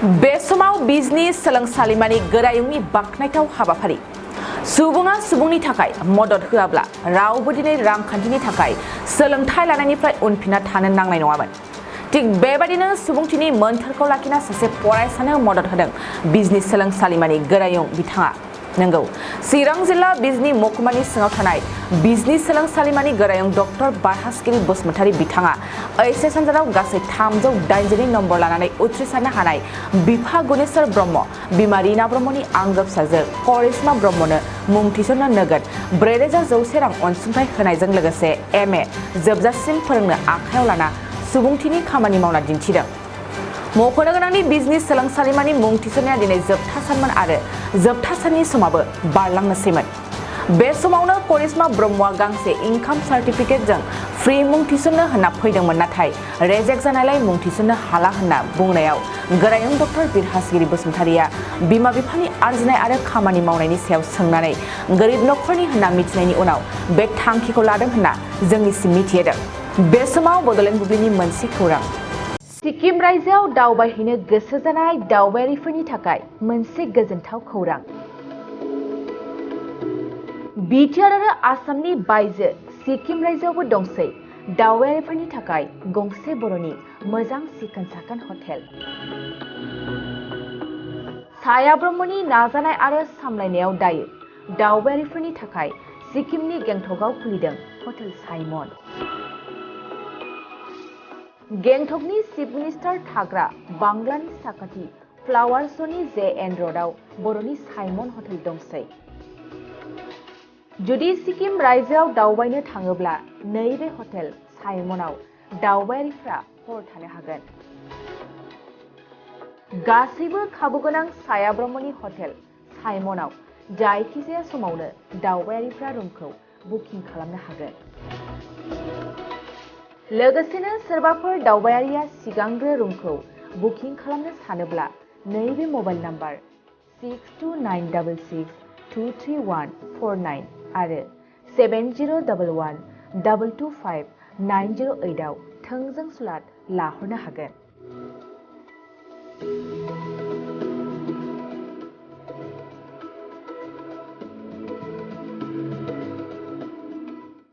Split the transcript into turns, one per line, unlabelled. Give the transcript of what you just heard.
बे समाव बिजनि सोलोंसालिमानि गोरायुंनि बाख्नायथाव हाबाफारि सुबुङा सुबुंनि थाखाय मदद होआब्ला रावबो दिनै रांखान्थिनि थाखाय सोलोंथाइ लानायनिफ्राय उनफिनना थानो नांनाय नङामोन। थिग बेबादिनो सुबुंथिनि मोन्थोरखौ लाखिना सासे फरायसानो मदद होदों बिजनि सोलोंसालिमानि गोरायुं बिथाङा। नंगौ, चिरां जिल्ला बिजनि महकुमानि सिङाव थानाय बिजनि सोलोंसालिमानि गोरायुं डक्टर बारहासगिरि बसुमतारी बिथाङा ओइचएस आनजादाव गासै 382 नम्बर लानानै उथ्रिसारनो हानाय बिफा गुनेश्वर ब्रह्म, बिमा रिना ब्रह्मनि आंगो फिसाजो करिश्मा ब्रह्मनो मुं थिसननो नोगोद 4100 रां अनसुंथाइ होनायजों लोगोसे MA जोबजासिम फोरोंनो आखायाव लाना सुबुंथिनि खामानि मावना दिन्थिदों। मख'नो गोनांदि बिजनि सोलोंसालिमानि मुं थिसननाया दिनै जोबथा सानमोन आरो जोबथा साननि समाबो बारलांनोसैमोन। बे समावनो करिश्मा ब्रह्मआ गांसे इनकाम सार्टिफिकेटजों फ्रि मुं थिसननो होनना फैदोंमोन, नाथाय रेजेक्ट जानायलाय मुं थिसननो हाला होनना बुंनायाव गोरायुं डक्टर बिरहासगिरि बसुमतारीया बिमा बिफानि आरजिनाय आरो खामानि मावनायनि सायाव सोंनानै गोरिब नखरनि होनना मिथिनायनि उनाव बे थांखिखौ लादों होनना जोंनिसिम मिथिहोदों। बे समाव बड'लेण्ड बुब्लिनि मोनसे खौरां। सिक्किम रायजोआव दावबायहैनो गोसो जानाय दावबायारिफोरनि थाखाय मोनसे गोजोनथाव खौरां। बिटिआर आरो आसामनि बायजो सिक्किम रायजोआवबो दंसै दावबायारिफोरनि थाखाय गंसे बर'नि मोजां सिखोन साखोन हटेल। साया ब्रह्मनि नाजानाय आरो सामलायनायाव दायो दावबायारिफोरनि थाखाय सिक्किमनि गेंटकआव खुलिदों हटेल साइमन। गेंटकनि चिफ मिनिस्टार थाग्रा बांग्लानि साखाथि फ्लावार श'नि JN र'डआव बर'नि साइमन हटेल दंसै। जुदि सिक्किम रायजोआव दावबायनो थाङोब्ला नैबे हटेल साइमनआव दावबायारिफ्रा हर थानो हागोन। गासैबो खाबुगोनां साया ब्रह्मनि हटेल साइमनआव जायखिजाया समावनो दावबायारिफ्रा रुमखौ बुकिं खालामनो हागोन। लोगोसेनो सोरबाफोर दावबायारिया सिगांग्रो रुमखौ बुकिं खालामनो सानोब्ला नैबे मबाइल नाम्बार 6291623149 आरो 7011225908 आव थोंजों स्लट लाहरनो हागोन।